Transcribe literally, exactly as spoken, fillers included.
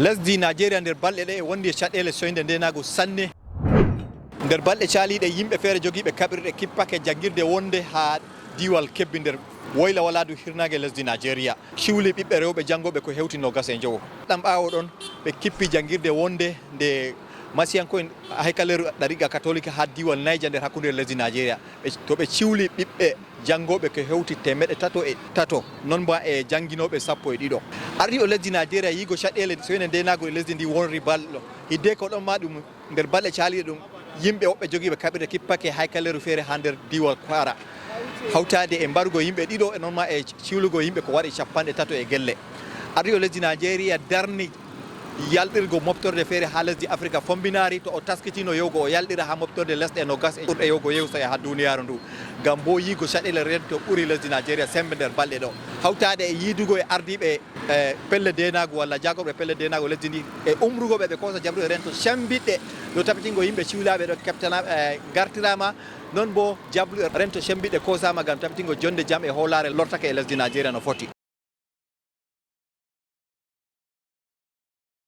Lesdi Najeriya nder balɗe ɗe e wondi e caɗeele soynde ndenaagu sanne. Nder balɗe caaliiɗe, yimɓe feere jogiiɓe kaɓirɗe kippake janngirde wonde haa diiwal Kebbi nder woyla walaadu hirnaange lesdi Najeriya. Ciwli ɓiɓɓe rewɓe janngooɓe ko hewti noogas e njowo. Ɗam ɓaawo ɗon, ɓe kippi janngirde wonde nde Masiyanko'en haykaleeru ɗariiqa katolika haa diiwal Niger nder hakkunde lesdi Najeriya. Ɓe, to ɓe ciwli ɓiɓɓe janngooɓe ko hewti teemeɗɗe tato e tato, non ma e jannginooɓe sappo e ɗiɗo. Ardiiɗo lesdi Najeriya yiigo caɗeele soynde ndenaagu e lesdi ndi wonri balɗo. Hiddeko ɗon ma ɗum nder balɗe caaliiɗe ɗum, yimɓe woɓɓe jogiiɓe kaɓirɗe kippake haykaleeru feere haa nder diiwal Kwara. Hawtaade e mbarugo yimɓe ɗiɗo e non ma e ciwlugo yimɓe ko waɗi cappanɗe tato e gelle. Ardiiɗo lesdi Najeriya darni yalɗirgo moftorde feere haa lesdi Afrika Fombinaari to o taskitino yewgo o yalɗira haa moftorde lesɗe noogas e ɓurɗe yewgo yeeso e haa duuniyaaru ndu. Ngam boo yiigo caɗeele rento ɓuri lesdi Najeriya semmbe nder balɗe ɗo. Hawtaade e yiidugo e ardiiɓe, eh, pelle deenaagu walla jaagorɓe pelle deenaagu lesdi ndi e umrugo ɓe ɓe koosa jabruɗe rento cemmbiɗɗe dow tabitingo yimɓe ciwlaaɓe ɗo keɓtana, eh, ngartiraama. Non boo jabruɗe rento cemmbiɗɗe koosaama ngam tabitingo jonnde jam e hoolaare lortake e lesdi Najeriya no foti.